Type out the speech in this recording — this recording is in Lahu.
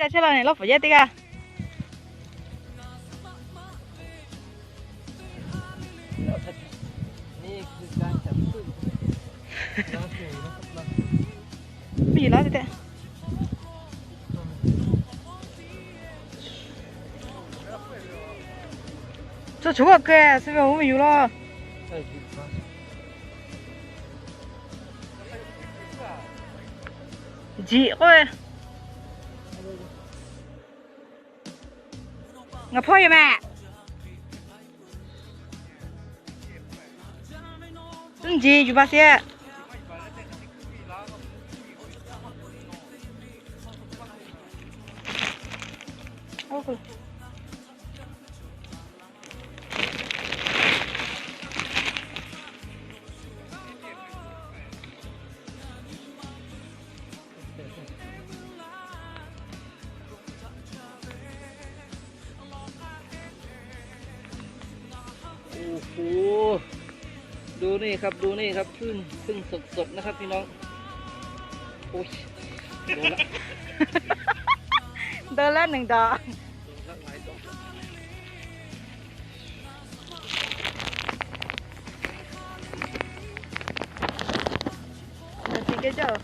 Chehˇ la nehˬ lawˇ pfuhˍ yehˇ teˇ g'aˇ. Miˬ laˇ te tehꞈ. Tcuh choˬ kaꞈ keh suh ve oˬ ve yuˬ law. Jiꞈ k'oˆ ve. Ngaˬ hpawˇ yoˬ mehˍ. Tcuhˉ nyi yuˬ baˬ sheˍ. Oˬ hoˍ, ดูนี่ครับ ดูนี่ครับ คลื่น คลื่นสดๆนะครับพี่น้อง โอ๊ย โดนละ โดนละหนึ่งดอก โดนละหลายดอก Nggak tiga jam.